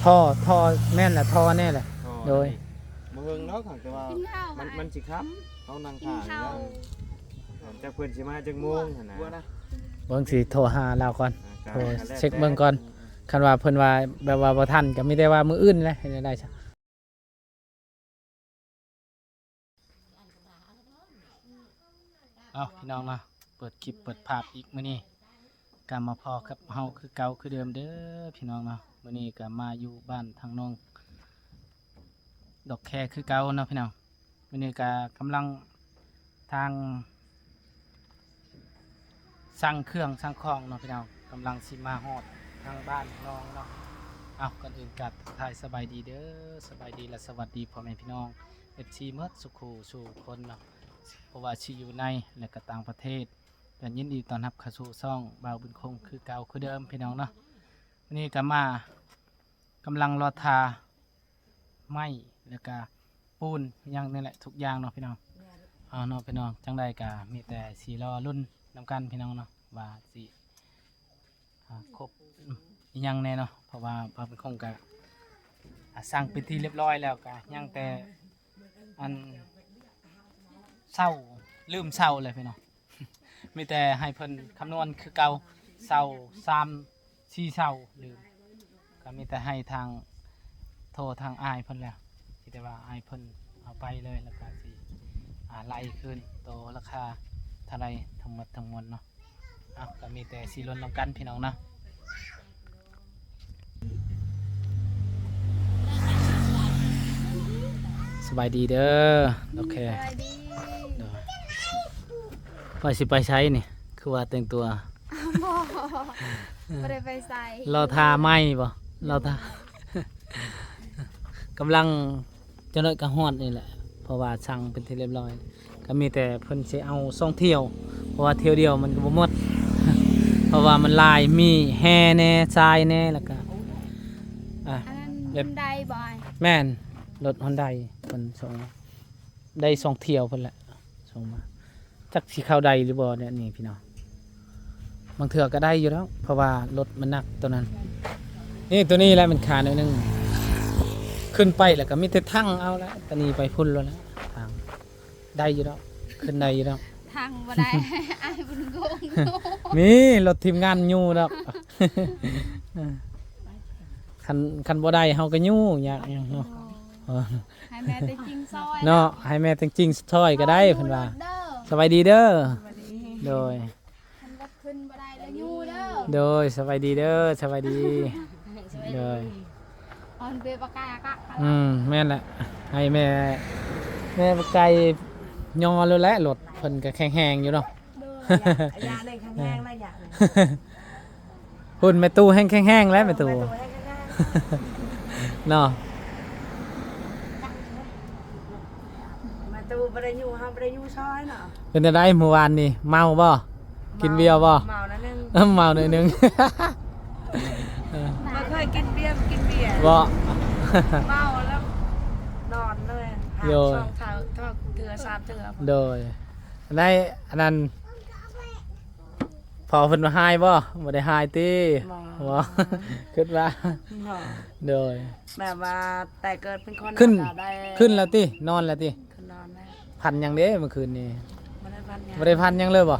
ທໍ່ ທໍ່ ແມ່ນລະ ທໍ່ແນ່ແຫຼະ. ອໍ ໂດຍ ບໍ່ເຮິງດອກ ແຕ່ວ່າ ກິນເຂົ້າ ມັນ ມັນຊິຄ່ຳ ເຮົານັ່ງຖ້າຢູ່ແລ້ວ ຈັກເພິ່ນຊິມາຈັກໂມງຫັ້ນນະ. ເບິ່ງ ຊິໂທຫາລາວກ່ອນ ອ່າ ໂທເຊັກເບິ່ງກ່ອນ. ຄັນວ່າເພິ່ນວ່າແບບວ່າບໍ່ທັນ ກໍມີແຕ່ວ່າມື້ອື່ນແຫຼະ ເຮັດແນວໃດຊະ. ເອົາ ພີ່ນ້ອງເນາະ ເປີດຄລິບເປີດພາບອີກ ມື້ນີ້ກໍມາພໍ້ກັບເຮົາຄືເກົ່າຄືເດີມເດີ ພີ່ນ້ອງເນາະ. ມື້ນີ້ກໍມາຢູ່ບ້ານທາງນ້ອງດອກແຄຄືເກົ່າເນາະ ພີ່ນ້ອງ. ມື້ນີ້ກໍກຳລັງ ທາງ ສັ່ງເຄື່ອງສັ່ງຂອງເນາະ ພີ່ນ້ອງ ກຳລັງຊິມາຮອດທາງບ້ານນ້ອງເນາະ. ເອົາ ກ່ອນອື່ນກໍທັກທາຍສະບາຍດີເດີ ສະບາຍດີ ແລະ ສະຫວັດດີພໍ່ແມ່ພີ່ນ້ອງ ເອັຟຊີ ໝົດສູ່ຄູ່ສູ່ຄົນເນາະ ບໍ່ວ່າຊິຢູ່ໃນ ແລະ ກໍຕ່າງປະເທດ ກໍຍິນດີຕ້ອນຮັບເຂົ້າສູ່ຊ່ອງບ່າວບຸນຄົງຄືເກົ່າຄືເດີມ ພີ່ນ້ອງເນາະ. ມື້ນີ້ກໍມາ ກຳລັງລໍຖ້າໄມ້ ແລ້ວກະປູນຫຍັງນີ້ແຫຼະ ທຸກຢ່າງເນາະພີ່ນ້ອງ. ເອົາເນາະພີ່ນ້ອງ ຈັ່ງໃດກະມີແຕ່ຊິລໍລຸ້ນນຳກັນພີ່ນ້ອງເນາະ ວ່າຊິ ອ່າ ຄົບ ອາ ອີ່ຫຍັງແດ່ເນາະ ເພາະວ່າພາເປັນຄົງກະ ອ່າ ສັ່ງເປັນທີ່ລຽບຮ້ອຍແລ້ວ ກະຍັງແຕ່ ອັນ ເຊົາ ລືມເຊົາແຫຼະພີ່ນ້ອງ. ມີແຕ່ໃຫ້ເພິ່ນຄຳນວນຄືເກົ່າ ເຊົາສາມສີ່ເຊົາ ຫຼື ກໍມີແຕ່ໃຫ້ທາງ ໂທທາງອ້າຍເພິ່ນແລ້ວ ມີແຕ່ວ່າໃຫ້ເພິ່ນເອົາໄປເລີຍ ແລ້ວກໍຊິ ອ່າ ໄລ່ຄືນໂຕລາຄາເທົ່າໃດທັງໝົດທັງມວນເນາະ. ເອົາ ກໍມີແຕ່ຊິລຸ້ນນຳກັນພີ່ນ້ອງເນາະ. ສະບາຍດີເດີ ໂອເຄ ສະບາຍດີ ໂດຍ. ວ່າຊິໄປໃສນີ້ ຄືວ່າແຕ່ງຕົວ? ບໍ່ ບໍ່ໄດ້ໄປໃສ ລໍຖ້າໄມ້ບໍ່? ລໍຖ້າ ກຳລັງ ຈັກໜ້ອຍກໍຮອດນີ້ແຫຼະ ເພາະວ່າສັ່ງເປັນທີ່ລຽບຮ້ອຍ ກໍມີແຕ່ເພິ່ນຊິເອົາສອງຖ້ຽວ ເພາະວ່າຖ້ຽວດຽວມັນກໍບໍ່ໝົດ ເພາະວ່າມັນຫຼາຍ ມີແຮ່ແດ່ ຊາຍແດ່ ແລ້ວກໍ ອ່າ ອັນນັ້ນ ແບບ ຮອນໄດບໍ່ອ້າຍ? ແມ່ນ ລົດຮອນໄດເພິ່ນສົ່ງ ໄດ້ສອງຖ້ຽວເພິ່ນແຫຼະ ສົ່ງມາ. ຈັກຊິເຂົ້າໄດ້ຫຼືບໍ່ແນວນີ້ພີ່ນ້ອງ ບາງເທື່ອກໍໄດ້ຢູ່ດອກ ເພາະວ່າລົດມັນໜັກໂຕນັ້ນ. ນີ້ ໂຕນີ້ແຫຼະມັນຄາໜ້ອຍໜຶ່ງ ຂຶ້ນໄປແລ້ວກໍມີແຕ່ຖັງເອົາລະ ຕອນນີ້ໄປພຸ້ນແລ້ວລະ ທາງ ໄດ້ຢູ່ດອກ ຂຶ້ນໄດ້ຢູ່ດອກ ຖັງບໍ່ໄດ້ ອ້າຍບຸນຄົງ ມີລົດທີມງານຍູ້ດອກ. ຄັນ ຄັນບໍ່ໄດ້ເຮົາກໍຍູ້ ຍາກຫຍັງເນາະ. ໃຫ້ແມ່ແຕ່ຈິງຊ່ອຍເນາະ ເນາະ ໃຫ້ແມ່ແຕ່ຈິງຊ່ອຍກໍໄດ້ ເພິ່ນວ່າ. ສະບາຍດີເດີ ສະບາຍດີ ໂດຍ ຄັນລົດຂຶ້ນບໍ່ໄດ້ລະຍູ້ເດີ ໂດຍ. ສະບາຍດີເດີ ສະບາຍດີ ໂດຍ. ອອນເປປາກາກະ ອືມ ແມ່ນແຫຼະ ໃຫ້ແມ່ ແມ່ປາໄກ່ຍໍໂລດແຫຼະ ລົດເພິ່ນກໍແຂງແຮງຢູ່ເນາະ. ໂດຍ ຍາ ຍາໄດ້ແຂງແຮງແລ້ວ ຍາ ຮຸ່ນແມ່ຕູ້ແຮງແຂງແຮງແຫຼະ ແມ່ຕູ້ ແມ່ຕູ້ແຮງແຂງແຮງ ເນາະ. ແມ່ຕູ້ບໍ່ໄດ້ຍູ້ ເຮົາບໍ່ໄດ້ຍູ້ຊ່ອຍເນາະ. ເປັນຈັ່ງໃດມື້ວານນີ້ ເມົາບໍ່? ກິນເບຍບໍ່? ເມົາໜ້ອຍໜຶ່ງ ເອີ ເມົາໜ້ອຍໜຶ່ງ ບໍ່ເຄີຍກິນເບຍ ກິນເບຍບໍ່? ເມົາແລ້ວນອນເລີຍ ໂດຍ ສອງເທື່ອ ສອງເທື່ອ ສາມເທື່ອ ໂດຍ. ໃນອັນນັ້ນ ພໍ່ເພິ່ນວ່າຮ້າຍບໍ່? ບໍ່ໄດ້ຮ້າຍຕິ? ບໍ່ ບໍ່ ຄິດວ່າ ບໍ່ ໂດຍ. ແບບວ່າແຕ່ເກີດເປັນຄົນ ຂຶ້ນ ກໍໄດ້ ຂຶ້ນແລ້ວຕິ? ນອນແລ້ວຕິ? ຄືນອນແລ້ວ. ຝັນຫຍັງເດ້ມື້ຄືນນີ້? ບໍ່ໄດ້ຝັນຫຍັງ ບໍ່ໄດ້ຝັນຫຍັງເລີຍບໍ່?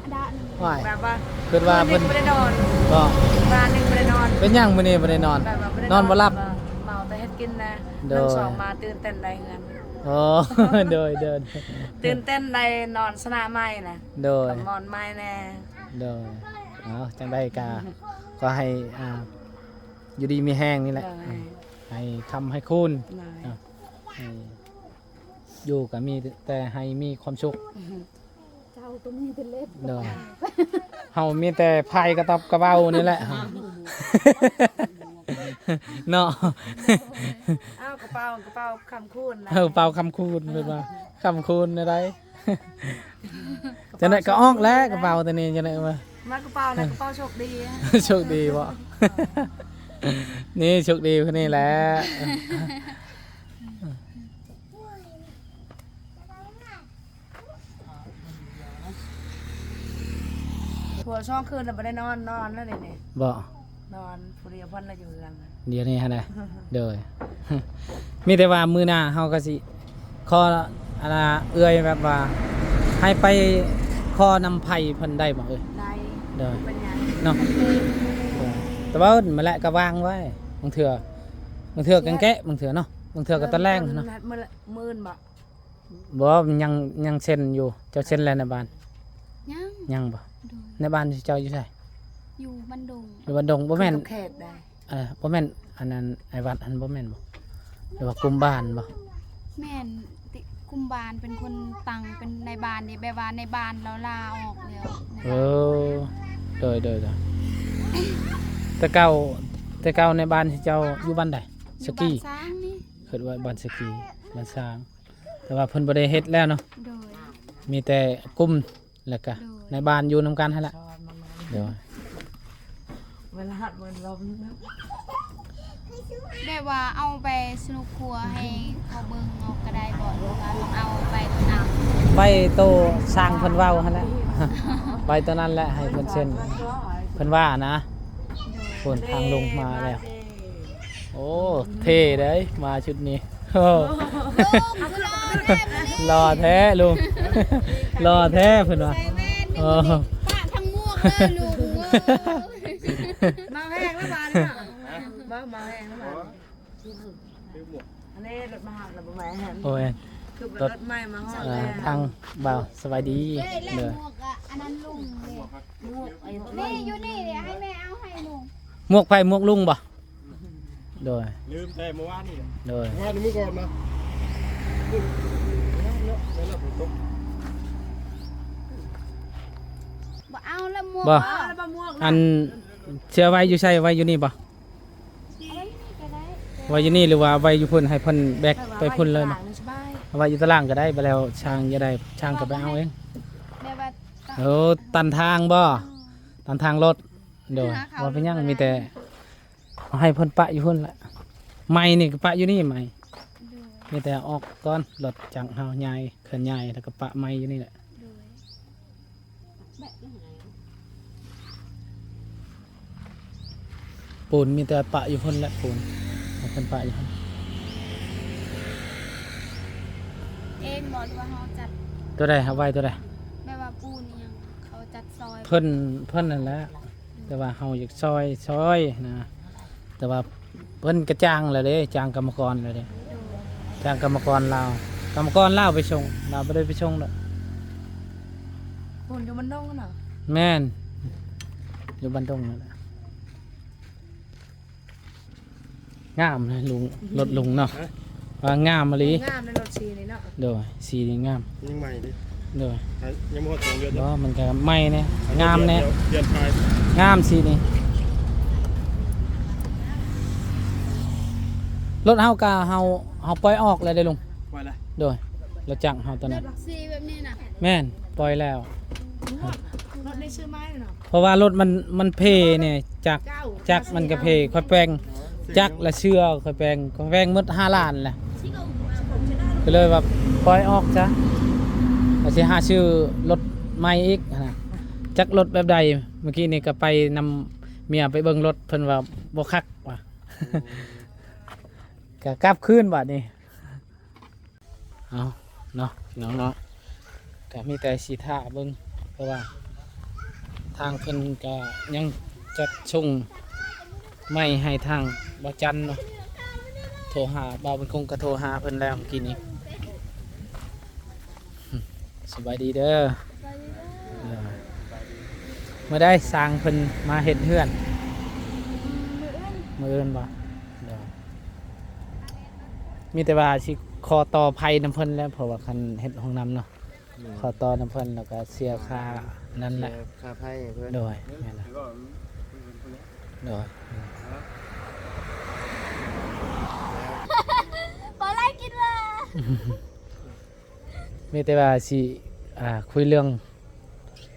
ວ້າຍ ແບບວ່າ ຄິດວ່າເພິ່ນ ຄືນນີ້ບໍ່ໄດ້ນອນ ບໍ່ ວານນີ້ບໍ່ໄດ້ນອນ. ເປັນຫຍັງມື້ນີ້ບໍ່ໄດ້ນອນ? ແບບວ່າບໍ່ໄດ້ນອນ ນອນບໍ່ຫຼັບ ເມົາແຕ່ເຮັດກິນນະ ໂດຍ ໜຶ່ງສອງມາຕື່ນເຕັ້ນໄດ້ເຮືອນ. ອໍ ໂດຍ ໂດຍ ຕື່ນເຕັ້ນໄດ້ນອນຊະນະໃໝ່ນະ ໂດຍ ກັບໝອນໃໝ່ແດ່ ໂດຍ. ເອົາ ຈັ່ງໃດກໍຂໍໃຫ້ ອ່າ ຢູ່ດີມີແຮງນີ້ແຫຼະ ໂດຍ ໃຫ້ຄ້ຳໃຫ້ຄູນ ໂດຍ ເນາະ ໃຫ້ ຢູ່ກໍມີແຕ່ໃຫ້ມີຄວາມສຸກ ເຈົ້າກໍມີແຕ່ເລັບ ໂດຍ ເຮົາມີແຕ່ໄພກະຕັບກະເບົານີ້ແຫຼະ ເນາະ ເອົາກະເປົາ ກະເປົາຄຳຄູນນະ ເອົາກະເປົາຄຳຄູນ ເພິ່ນວ່າຄຳຄູນແນວໃດ? ຈັ່ງໃດກໍອອກແຫຼະກະເປົາໂຕນີ້ ຈັ່ງໃດວ່າ ມາກະເປົານະ ກະເປົາໂຊກດີ ໂຊກດີບໍ່? ນີ້ໂຊກດີຄົນນີ້ແຫຼະ. ຜົວສອງຄືນລະບໍ່ໄດ້ນອນ ນອນແລ້ວນີ້ ບໍ່ ນອນຜູ້ດຽວ ເພິ່ນລະຢູ່ເຮືອນ ດຽວນີ້ຫັ້ນນະ ໂດຍ ມີແຕ່ວ່າມື້ໜ້າເຮົາກໍຊິຂໍ ອັນນ່າ ເອື້ອຍແບບວ່າໃຫ້ໄປຂໍນຳໃຜເພິ່ນໄດ້ບໍ່ເອີຍ? ໄດ້ ໂດຍ ເປັນຫຍັງ ເນາະ ໂດຍ ແຕ່ວ່າເອີ້ນມາແຫຼະກໍວາງໄວ້ ບາງເທື່ອ ບາງເທື່ອກໍແກະ ບາງເທື່ອເນາະ ບາງເທື່ອກໍຕອນແລງເນາະ ມື້ ມື້ອື່ນບໍ່? ບໍ່ ຍັງ ຍັງເຊັນຢູ່ ເຈົ້າເຊັນແລ້ວໃນບ້ານ? ຍັງ ຍັງບໍ່? ໂດຍ ໃນບ້ານເຈົ້າຢູ່ໃສ? ຢູ່ບ້ານດົງ ຢູ່ບ້ານດົງ ບໍ່ແມ່ນ ແຂກໄດ້ ເອີ ບໍ່ແມ່ນ ອັນນັ້ນ ອ້າຍວັດຫັ້ນບໍ່ແມ່ນບໍ່? ຫຼືວ່າກຸ່ມບ້ານບໍ່? ແມ່ນ ຕິ ກຸ່ມບ້ານເປັນຄົນຕັ້ງເປັນນາຍບ້ານເດ້ ແບບວ່ານາຍບ້ານລາວລາອອກແລ້ວ ເອີ ໂດຍ ໂດຍ ໂດຍ ແຕ່ເກົ່າ ແຕ່ເກົ່າໃນບ້ານທີ່ເຈົ້າຢູ່ບ້ານໃດ? ສະກີ ຢູ່ບ້ານຊ້າງນີ້ ເອີ້ນວ່າບ້ານສະກີ ບ້ານຊ້າງ ແຕ່ວ່າເພິ່ນບໍ່ໄດ້ເຮັດແລ້ວເນາະ ໂດຍ ມີແຕ່ກຸ່ມ ແລ້ວກະ ໂດຍ ໃນບ້ານຢູ່ນຳກັນຫັ້ນລະ ໂດຍ ເວລາເພິ່ນລົມ ແບບວ່າເອົາໄປສະໜຸກຄົວໃຫ້ເຂົາເບິ່ງເອົາກໍໄດ້ບໍ່ ຫຼືວ່າຕ້ອງເອົາໄປໂຕນັ້ນ? ໄປໂຕຊ່າງເພິ່ນເວົ້າຫັ້ນແຫຼະ ໄປໂຕນັ້ນແຫຼະ ໃຫ້ເພິ່ນເຊັນ ເພິ່ນວ່ານະ ໂດຍ ພຸ້ນທາງລົງມາແລ້ວ. ໂອ້ ເທ່ເດ້ ມາຊຸດນີ້ ໂອ້ ຫຼໍ່ແທ້ລຸງ ຫຼໍ່ແທ້ເພິ່ນວ່າ ໃສ່ແວ່ນ ໂອ້ ປະທັງໝວກເລີຍລຸງເອີຍ ມາແພງແລ້ວບາດນີ້ເນາະ ມາ ມາແພງແລ້ວບາດນີ້ ອັນນີ້ລົດມາຮັບແລ້ວບໍ່ແມ່ນ ໂອ້ຍ ຄືລົດໃໝ່ມາຮອດແລ້ວ ເອີ ທາງບ່າວ ສະບາຍດີ ເອີຍ ແລະ ເດີ ໝວກອະ ອັນນັ້ນລຸງເດ້ ໝວກໄອ້ ນີ້ຢູ່ນີ້ເດ້ ໃຫ້ແມ່ເອົາໃຫ້ລຸງ ໝວກໃຜ ໝວກລຸງບໍ່? ໂດຍ ລືມແຕ່ມື້ວານນີ້ແຫຼະ ໂດຍ ວານນີ້ມື້ກ່ອນນະ ບໍ່ເອົາລະໝວກ ບໍ່ ບໍ່ ອັນ ເສືອໄວ້ຢູ່ໃສ ໄວ້ຢູ່ນີ້ບໍ່? ເອົາໄວ້ຢູ່ນີ້ກໍໄດ້ ໄວ້ຢູ່ນີ້ ຫຼືວ່າໄວ້ຢູ່ພຸ້ນ ໃຫ້ເພິ່ນແບກໄປພຸ້ນເລີຍ ເອົາໄວ້ຢູ່ຕາລ່າງກໍໄດ້ ບາດແລ້ວຊ່າງຢາກໄດ້ ຊ່າງກໍໄປເອົາເອງ ແບບວ່າ ໂອ້ ຕັນທາງບໍ່? ຕັນທາງລົດ ໂດຍ ບໍ່ເປັນຫຍັງ ມີແຕ່ ໃຫ້ເພິ່ນປະຢູ່ພຸ້ນແຫຼະ ໄມ້ນີ້ກໍປະຢູ່ນີ້ ໄມ້ ໂດຍ ມີແຕ່ອອກກ່ອນ ລົດຈັກເຮົາຍ້າຍ ເຄື່ອນຍ້າຍ ແລ້ວກໍປະໄມ້ຢູ່ນີ້ແຫຼະ ໂດຍ ແບບນັ້ນແຫຼະ ປູນມີແຕ່ປະຢູ່ພຸ້ນແຫຼະ ປູນ ໃຫ້ເພິ່ນປະຢູ່ພຸ້ນ ເອງບໍ່ ຫຼືວ່າເຮົາຈັດ ໂຕໃດ ເຮົາໄວ້ໂຕໃດ ແບບວ່າປູນອີ່ຫຍັງ ເຂົາຈັດຊ່ອຍ ເພິ່ນ ເພິ່ນນັ້ນແຫຼະ ແຕ່ວ່າເຮົາຢາກຊ່ອຍ ຊ່ອຍນະ ແຕ່ວ່າເພິ່ນກະຈ້າງແລ້ວເດ້ ຈ້າງກຳມະກອນແລ້ວເດ້ ໂດຍ ຈ້າງກຳມະກອນລາວ ກຳມະກອນລາວໄປສົ່ງ ລາວບໍ່ໄດ້ໄປສົ່ງດອກ ພຸ້ນຢູ່ບ້ານດົງຫັ້ນນະ ແມ່ນ ຢູ່ບ້ານດົງນັ້ນແຫຼະ. ງາມນະລຸງ ລົດລຸງເນາະ ຮະ ວ່າງາມອີ່ຫຼີ ງາມໃນລົດສີນີ້ເນາະ ໂດຍ ສີນີ້ງາມ ຍັງໃໝ່ເດ້ ໂດຍ ຍັງບໍ່ຮອດສອງເດືອນເນາະ ບໍ່ ມັນກໍໃໝ່ແດ່ ງາມແດ່ ເດືອນປາຍ ງາມສີນີ້ ລົດເຮົາກໍເຮົາ ເຮົາປ່ອຍອອກແລ້ວເດ້ລຸງ ປ່ອຍແລ້ວ ໂດຍ ລົດຈັກເຮົາຕົວນັ້ນ ສີແບບນີ້ນະ ແມ່ນ ປ່ອຍແລ້ວ ລົດນີ້ຊື້ໃໝ່ເນາະ ເພາະວ່າລົດມັນ ມັນເພນີ້ ຈັກ ຈັກມັນກະເພ ຂ້ອຍແປງຈັກ ແລະເຊືອກ ຂ້ອຍແປງ ຂ້ອຍແປງໝົດຫ້າລ້ານແຫຼະ ກໍເລີຍວ່າປ່ອຍອອກຊະ ວ່າຊິຫາຊື້ລົດໃໝ່ອີກຫັ້ນນະ ຈັກລົດແບບໃດ ມື້ກີ້ນີ້ກໍໄປນຳເມຍໄປເບິ່ງລົດ ເພິ່ນວ່າບໍ່ຄັກວ່າ ກໍກັບຄືນບາດນີ້. ເອົາເນາະ ພີ່ນ້ອງເນາະ ກະມີແຕ່ຊິຖ້າເບິ່ງ ເພາະວ່າທາງເພິ່ນກະຍັງຈັດສົ່ງໄມ້ໃຫ້ທາງບ່າວຈັນເນາະ ໂທຫາ ບ່າວບຸນຄົງກະໂທຫາເພິ່ນແລ້ວມື້ກີ້ນີ້ ສະບາຍດີເດີ ເອີ ມື້ໃດຊ່າງເພິ່ນມາເຮັດເຮືອນ? ມື້ອື່ນ ມື້ອື່ນບໍ່? ໂດຍ ມີແຕ່ວ່າຊິຂໍຕໍ່ໄຟນຳເພິ່ນແຫຼະ ເພາະວ່າຄັນເຮັດຫ້ອງນ້ຳເນາະ ແມ່ນ ຂໍຕໍ່ນຳເພິ່ນ ແລ້ວກໍເສຍຄ່ານັ້ນແຫຼະ ເສຍຄ່າໄຟໃຫ້ເພິ່ນ ໂດຍ ແມ່ນລະ ໂດຍ ບໍ່ໄດ້ກິນວ່າ ມີແຕ່ວ່າຊິ ອ່າ ຄຸຍເລື່ອງ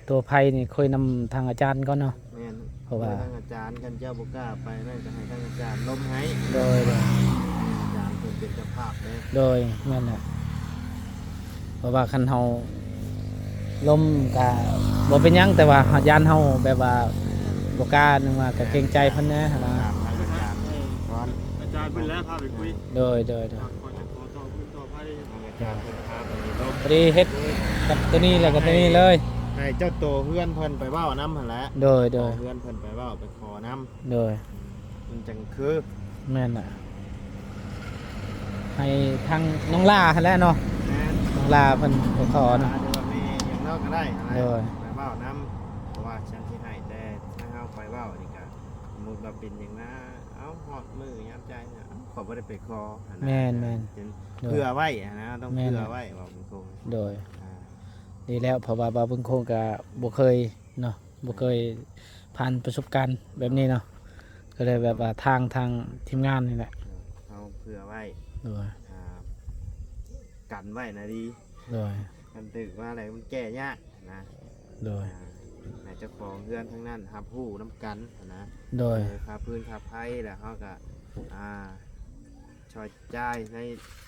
ຕົວໄຟນີ້ຄຸຍນຳທາງອາຈານກ່ອນເນາະ ແມ່ນ ເພາະວ່າ ຄຸຍທາງອາຈານ ຄັນເຈົ້າບໍ່ກ້າໄປນັ້ນກໍໃຫ້ທາງອາຈານລົມໃຫ້ ໂດຍ ໂດຍ ອາຈານເພິ່ນເປັນເຈົ້າພາບເດ້ ໂດຍ ແມ່ນແຫຼະ ເພາະວ່າຄັນເຮົາລົມກໍບໍ່ເປັນຫຍັງ ແຕ່ວ່າຢ້ານເຮົາແບບວ່າບໍ່ກ້າ ໜຶ່ງວ່າກໍເກງໃຈເພິ່ນແດ່ຫັ້ນນະ ຖາມທາງອາຈານ ເພາະວ່າ ເພິ່ນແລ້ວພາໄປຄຸຍ. ໂດຍ ໂດຍ ໂດຍ. ຂ້ອຍຈະຂໍຕໍ່ພື້ນຕໍ່ໄຟ. ພໍດີເຮັດກັບໂຕນີ້ແລ້ວກໍໂຕນີ້ເລີຍ. ໃຫ້ເຈົ້າໂຕເຮືອນເພິ່ນໄປເວົ້ານຳຫັ້ນແຫຼະ. ໂດຍ ໂດຍ. ເຮືອນເພິ່ນໄປເວົ້າໄປຂໍນຳ. ໂດຍ. ມັນຈັ່ງຄື. ແມ່ນລະ. ໃຫ້ທາງນ້ອງຫຼ້າຫັ້ນແຫຼະເນາະ. ແມ່ນ. ນ້ອງຫຼ້າເພິ່ນໄປຂໍນຳ ຫຼືວ່າແມ່ຫຍັງເນາະກໍໄດ້. ໂດຍ. ໄປເວົ້ານຳ ເພາະວ່າສັນຊິໃຫ້ ແຕ່ຖ້າເຮົາໄປເວົ້ານີ້ກໍ ສົມມຸດວ່າເປັນຫຍັງນະ ເອົາ ຮອດມື້ຍາມໃຈນະ ເອົາ ຂ້ອຍບໍ່ໄດ້ໄປຂໍຫັ້ນນະ. ແມ່ນໆ. ເປັນ ໂດຍ ເຜື່ອໄວ້ຫັ້ນນະ ຕ້ອງ ແມ່ນ ເຜື່ອໄວ້ ເວົ້າຕົງໆ. ໂດຍ. ອ່າ ດີແລ້ວ ເພາະວ່າບ່າວບຶງຄົງກໍບໍ່ເຄີຍເນາະ ບໍ່ເຄີຍຜ່ານປະສົບການແບບນີ້ເນາະ ກໍເລີຍແບບວ່າທາງ ທາງທີມງານນີ້ແຫຼະ ເຮົາເຜື່ອໄວ້. ໂດຍ. ອ່າ ກັນໄວ້ນະດີ. ໂດຍ. ຄັນຖືກມາແລ້ວມັນແກ້ຍາກນະ. ໂດຍ. ອ່າ ໃຫ້ເຈົ້າຂອງເຮືອນທາງນັ້ນຮັບຮູ້ນຳກັນນະ. ໂດຍ. ເອີ ຄ່າຟືນຄ່າໄຟ ແລ້ວເຮົາກໍ ອ່າ ຊ່ອຍຈ່າຍໃນ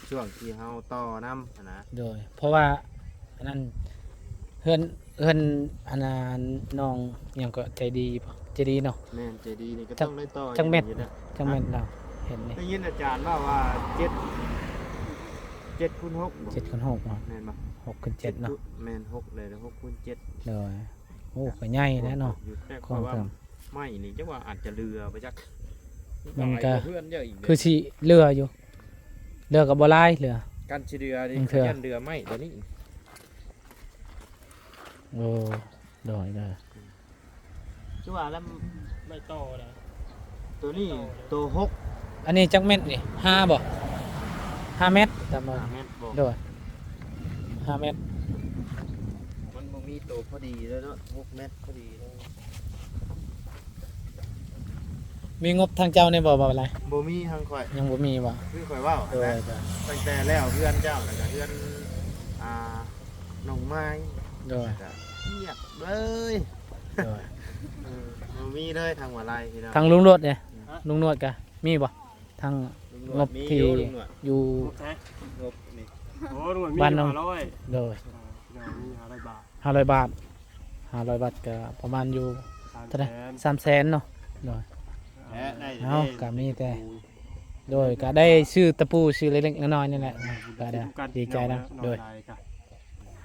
ຊ່ວງທີ່ເຮົາຕໍ່ນຳນະ. ໂດຍ. ເພາະວ່າອັນນັ້ນ ເຮືອນ ເຮືອນ ອັນນັ້ນ ນ້ອງຫຍັງກໍໃຈດີບໍ່? ໃຈດີເນາະ. ແມ່ນ ໃຈດີນີ້ກໍຕ້ອງໄດ້ຕໍ່. ຈັກແມັດ? ຈັກແມັດລາວເຫັນນີ້? ໄດ້ຍິນອາຈານເວົ້າວ່າ ເຈັດ ເຈັດຄູນຫົກບໍ່? ເຈັດຄູນຫົກບໍ່? ແມ່ນບໍ່? ຫົກຄູນເຈັດເນາະ. ແມ່ນ ຫົກເລີຍ ຫົກຄູນເຈັດ. ໂດຍ. ໂອ້ ກໍໃຫຍ່ແຫຼະເນາະ. ແຕ່ວ່າໄມ້ນີ້ຈັກວ່າອາດຈະເຫຼືອໄປຈັກ ມັນກໍ ເຮືອນເຈົ້າອີກ ຄືຊິເຫຼືອຢູ່ ເຫຼືອກໍບໍ່ຫຼາຍ ເຫຼືອ ກັນຊິເຫຼືອນີ້ ມັນເທື່ອ ຢ້ານເຫຼືອໄມ້ຕົວນີ້. ໂອ້ ໂດຍ ໂດຍ. ຄືວ່າແລ້ວ ໄມ້ຕໍ່ນະ ຕົວນີ້ ໄມ້ຕໍ່ນະ ໂຕຫົກ. ອັນນີ້ຈັກແມັດນີ້? ຫ້າບໍ່? ຫ້າແມັດ ຕາມມາ ຫ້າແມັດບໍ່? ໂດຍ ຫ້າແມັດ. ມັນບໍ່ມີໂຕພໍດີເລີຍເນາະ ຫົກແມັດພໍດີເລີຍ. ມີງົບທາງເຈົ້າແດ່ບໍ່? ບໍ່ເປັນໄລ ບໍ່ມີທາງຂ້ອຍ ຍັງບໍ່ມີບໍ່? ຄືຂ້ອຍເວົ້າ ໂດຍ ຫັ້ນແຫຼະ ໂດຍ. ຕັ້ງແຕ່ແລ້ວເຮືອນເຈົ້າ ແລ້ວກໍເຮືອນ ອ່າ ນ້ອງໄມ້ ໂດຍ ກໍງຽບເລີຍ. ໂດຍ. ເອີ ບໍ່ມີເລີຍທາງຫົວໄລພີ່ນ້ອງ. ທາງລຸງຫຼວດເດ? ອືມ ລຸງຫຼວດກະມີບໍ່? ທາງງົບທີ່ຢູ່ ງົບໃສ? ງົບນີ້ ໂອ້ ລຸງຫຼວດມີ ບ້ານນ້ອງ ຫ້າຮ້ອຍ. ໂດຍ. ອ່າ ພີ່ນ້ອງມີຫ້າຮ້ອຍບາດ ຫ້າຮ້ອຍບາດ ຫ້າຮ້ອຍບາດກະປະມານຢູ່ ສາມແສນ ເທົ່າໃດ? ສາມແສນເນາະ. ໂດຍ. ເອົາ ກະມີແຕ່ ໂດຍ ກະໄດ້ຊື້ຕະປູ ຊື້ເລັກໆນ້ອຍໆນີ້ແຫຼະ ກະໄດ້ດີໃຈນຳ. ໂດຍ.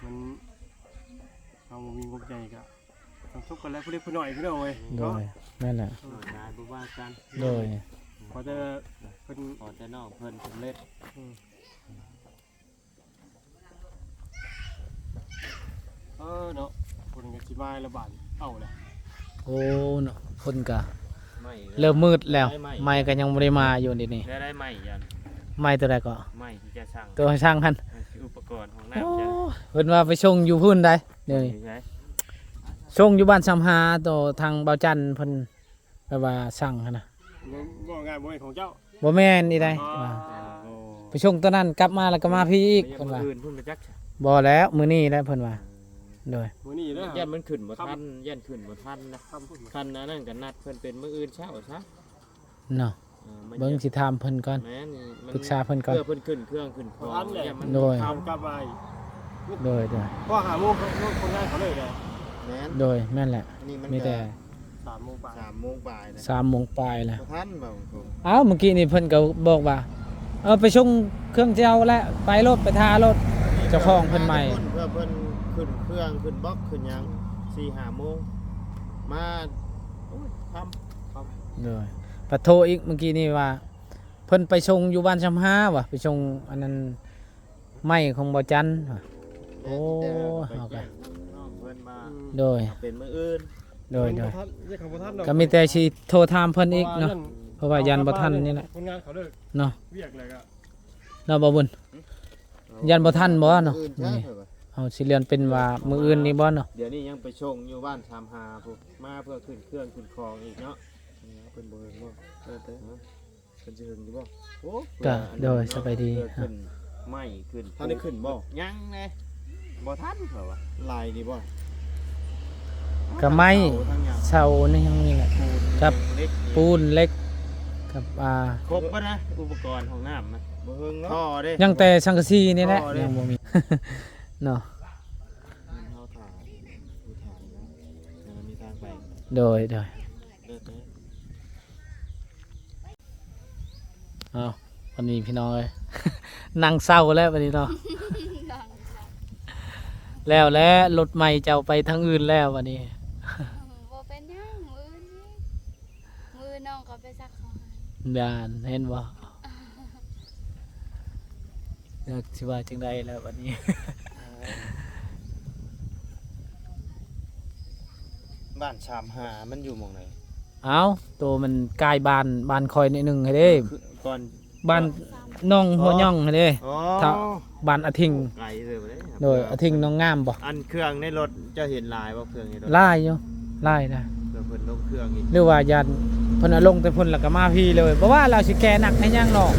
ມັນ ເຮົາບໍ່ມີງົບໃຫຍ່ກະ ສົມທົບກັນແຫຼະ ຜູ້ເລັກຜູ້ນ້ອຍພີ່ນ້ອງເອີຍ. ໂດຍ ເນາະ ແມ່ນແຫຼະ ນ້ອຍຫຼາຍບໍ່ວ່າກັນ. ໂດຍ. ຂໍແຕ່ເພິ່ນ ຂໍແຕ່ນ້ອງເພິ່ນສຳເລັດ. ອືມ ເອີເນາະ ເພິ່ນກໍຊິມາລະບາດ ເອົາລະ. ໂອ້ເນາະ ເພິ່ນກະ ໄມ້ ເລີ່ມມືດແລ້ວ ໄມ້ ໄມ້ກໍຍັງບໍ່ໄດ້ມາຢູ່ນີ້. ແລ້ວໄດ້ໄມ້ຫຍັງ? ໄມ້ຕົວໃດເກາະ? ໄມ້ທີ່ຈະສ້າງ ຕົວສ້າງຫັ້ນ ເອີ ອຸປະກອນຫ້ອງນ້ຳ. ໂອ້ ເພິ່ນວ່າໄປສົ່ງຢູ່ພຸ້ນໃດ໋ ດຽວນີ້ ຢູ່ໃສ? ສົ່ງຢູ່ບ້ານຊຳຫາ ໂຕທາງເບົາຈັນເພິ່ນແບບວ່າສັ່ງຫັ້ນນະ. ບໍ່ ບໍ່ງານ ບໍ່ແມ່ນຂອງເຈົ້າ? ບໍ່ແມ່ນນີ້ໃດ໋. ອໍ ວ່າ ໂອ້ ໄປສົ່ງຕົວນັ້ນກັບມາ ແລ້ວກໍມາພີ້ອີກ ໄປ ເພິ່ນວ່າ ມື້ອື່ນພຸ້ນບໍ່ຈັກ. ບໍ່ແລ້ວ ມື້ນີ້ແຫຼະເພິ່ນວ່າ. ອືມ ໂດຍ. ມື້ນີ້ເດີ ຢ້ານມັນຂຶ້ນບໍ່ທັນ ຢ້ານຂຶ້ນບໍ່ທັນນະ. ຄັນອັນນັ້ນກໍນັດເພິ່ນເປັນມື້ອື່ນເຊົ້າຊະ. ເນາະ ເອີ ເບິ່ງຊິຖາມເພິ່ນກ່ອນ. ແມ່ນ ມັນ ປຶກສາເພິ່ນກ່ອນ ເພື່ອເພິ່ນຂຶ້ນເຄື່ອງຂຶ້ນຂອງ. ໂດຍ ເພິ່ນກັບມາອີກ. ໂດຍ ໂດຍ. ເພາະຫ້າໂມງຄົນງານເຂົາເລີກແລ້ວ. ແມ່ນ ໂດຍ ແມ່ນແຫຼະ. ນີ້ມັນ ມີແຕ່ ສາມໂມງປາຍ ສາມໂມງປາຍແລ້ວ ສາມໂມງປາຍແລ້ວ ບໍ່ທັນບໍ່. ອ້າວ ເມື່ອກີ້ນີ້ເພິ່ນກໍບອກວ່າ ເອີ ໄປສົ່ງເຄື່ອງເຈົ້າແລ້ວ ໄປໂລດ ໄປຖ້າໂລດ. ເຈົ້າຂອງເພິ່ນໃໝ່ ເພື່ອເພິ່ນຂຶ້ນເຄື່ອງ ຂຶ້ນບັອກ ຂຶ້ນຫຍັງ ສີ່ຫ້າໂມງ ມາ ໂອ້ຍ ຄ່ຳ ຄ່ຳ. ໂດຍ. ພັດໂທອີກເມື່ອກີ້ນີ້ວ່າ ເພິ່ນໄປສົ່ງຢູ່ບ້ານຊຳຫາວ່າ ໄປສົ່ງອັນນັ້ນ ໄມ້ຂອງເບົາຈັນວ່າ. ໂອ້ ເຮົາກໍ ໂດຍ ເປັນມື້ອື່ນ. ໂດຍ ໂດຍ. ກໍມີແຕ່ຊິໂທຖາມເພິ່ນອີກເນາະ ເພາະວ່າຢ້ານບໍ່ທັນນີ້ແຫຼະ ຄົນງານເຂົາເລີກ ເນາະ ວຽກແລ້ວກໍ ເນາະ ບໍ່ບຸນ ຢ້ານບໍ່ທັນບໍ່ເນາະ. ເຮົາຊິເລື່ອນເປັນວ່າມື້ອື່ນນີ້ບໍ່ເນາະ. ດຽວນີ້ຍັງໄປສົ່ງຢູ່ບ້ານຊຳຫາພຸ້ນ ມາເພື່ອຂຶ້ນເຄື່ອງຂຶ້ນຂອງອີກເນາະ. ເພິ່ນບໍ່ເຫັນບໍ່? ເອີ ເພິ່ນຊິເຖິງຢູ່ບໍ່? ໂອ້ ກະ ໂດຍ ສະບາຍດີ. ຂຶ້ນໄມ້ຂຶ້ນ ທັນໄດ້ຂຶ້ນບໍ່? ຍັງເດ້ ບໍ່ທັນເຂົາວ່າ. ຫຼາຍດີບໍ່? ກະໄມ້ ເສົານີ້ຍັງນີ້ແຫຼະ ກັບປູນເຫຼັກ ກັບ ອ່າ ຄົບເບິດນະ ອຸປະກອນຫ້ອງນ້ຳນະ. ບໍ່ເຖິງເນາະ ທໍ່ເດ້ ຍັງແຕ່ສັງກະສີນີ້ແຫຼະ ຍັງບໍ່ມີເນາະ. ໂດຍ ໂດຍ. ເລີດເລີຍ. ເອົາ ບັດນີ້ພີ່ນ້ອງເອີຍ ນັ່ງເຊົາແລ້ວບັດນີ້ເນາະ ແລ້ວແຫຼະ ລົດໃໝ່ເຈົ້າໄປທາງອື່ນແລ້ວບັດນີ້ ບໍ່ເປັນຫຍັງ ມື້ອື່ນອີກ ມື້ອື່ນນ້ອງກໍໄປຊັກຂອງໃຫ້ ນັ້ນ ເຫັນບໍ່? ຈັກຊິວ່າຈັ່ງໃດແລ້ວບັດນີ້ ບ້ານສາມຫ້າມັນຢູ່ໝ່ອງໃດ? ເອົ້າ ໂຕມັນກາຍບ້ານ ບ້ານຂ້ອຍໜ້ອຍໜຶ່ງຫັ້ນເດ້ ຄືກ່ອນ ບ້ານໜອງຫົວຫຍ່ອງຫັ້ນເດ້ ອໍ ຖ້າບ້ານອາທິງ ໄກເລີຍເດ້ ໂດຍ ອາທິງໜອງງາມບໍ່? ອັນເຄື່ອງໃນລົດເຈົ້າເຫັນຫຼາຍບໍ່? ເຄື່ອງໃນລົດ ຫຼາຍຢູ່ ຫຼາຍນະ ເພື່ອເພິ່ນລົງເຄື່ອງອີກ ຫຼືວ່າຢ້ານເພິ່ນເອົາລົງແຕ່ພຸ້ນແລ້ວກໍມາພີ້ເລີຍ ບໍ່ວ່າລາວຊິແກ່ໜັກໃຫ້ຫຍັງເນາະ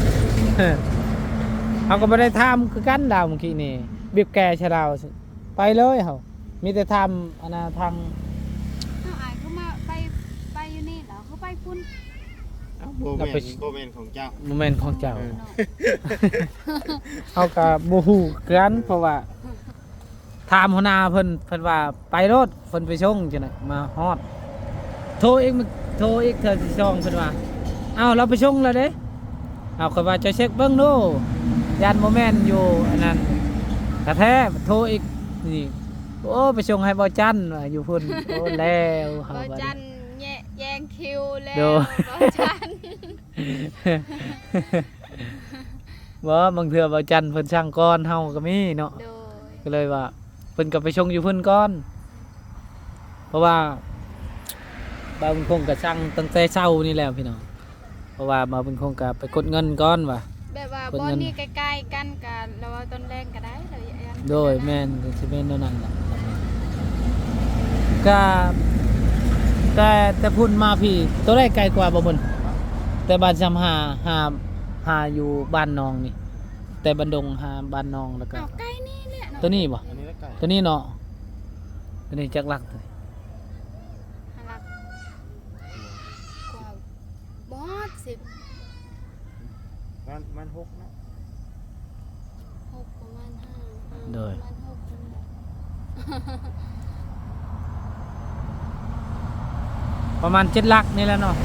ເຮົາກໍບໍ່ໄດ້ຖາມຄືກັນລາວມື້ກີ້ນີ້ ບີບແກ່ໃສ່ລາວ ໄປເລີຍເຮົາ ມີແຕ່ຖາມອັນນ່າທາງ ເອົາ ອ້າຍ ຄືມາໄປ ໄປຢູ່ນີ້ລະ ຄືໄປພຸ້ນ? ເອົ້າ ບໍ່ແມ່ນ ລະໄປ ບໍ່ແມ່ນຂອງເຈົ້າ ບໍ່ແມ່ນຂອງເຈົ້າ ເອີ ເຮົາກໍບໍ່ຮູ້ຄືກັນ ເພາະວ່າຖາມຫົວໜ້າເພິ່ນ ເພິ່ນວ່າໄປໂລດ ເພິ່ນໄປສົ່ງຈັ່ງໃດ ມາຮອດ ໂທອີກ ໂທອີກເທື່ອທີສອງ ເພິ່ນວ່າ ເອົ້າ ລາວໄປສົ່ງແລ້ວເດ້ ເອົາ ຂ້ອຍວ່າເຈົ້າເຊັກເບິ່ງດູ ຢ້ານບໍ່ແມ່ນຢູ່ອັນນັ້ນກະແທ້ ໂທອີກນີ້ ໂອ້ ໄປສົ່ງໃຫ້ເບົາຈັນວ່າຢູ່ພຸ້ນ ໂອ້ ແລ້ວເຮົາ ເບົາຈັນແຍະແຍງຄິວແລ້ວ ໂດຍ ເບົາຈັນ ບໍ່ ບາງເທື່ອເບົາຈັນເພິ່ນສັ່ງກ່ອນເຮົາກໍມີເນາະ ໂດຍ ກໍເລີຍວ່າ ເພິ່ນກໍໄປສົ່ງຢູ່ພຸ້ນກ່ອນ ເພາະວ່າບ່າວບຸນຄົງກໍສັ່ງຕັ້ງແຕ່ເຊົ້ານີ້ແລ້ວພີ່ນ້ອງ ເພາະວ່າບ່າວບຸນຄົງກໍໄປກົດເງິນກ່ອນວ່າ ແບບວ່າບ່ອນນີ້ໃກ້ໆກັນ ກໍລະເວົ້າຕອນແລງກໍໄດ້ ໂດຍ ແມ່ນ ກໍຊິແມ່ນແນວນັ້ນແຫຼະ ກໍແຕ່ ແຕ່ພຸ້ນມາພີ້ ໂຕໃດໄກກວ່າບໍ່ບຸນ? ແຕ່ບ້ານຊຳຫາ ຫາ ຫາຢູ່ບ້ານໜອງນີ້ ແຕ່ບ້ານດົງຫາບ້ານໜອງ ແລ້ວກໍ ອ້າວ ໃກ້ນີ້ແຫຼະເນາະ ໂຕນີ້ບໍ່? ອັນນີ້ແຫຼະໃກ້ ໂຕນີ້ເນາະ ໂຕນີ້ຈັກຫຼັກ? ຫຼັກກວ່າ ບໍ່ຮອດສິບ ປະມານ ປະມານຫົກເນາະ ຫົກ ປະມານຫ້າ ຫ້າ ໂດຍ ປະມານຫົກ ປະມານເຈັດຫຼັກນີ້ແຫຼະເນາະ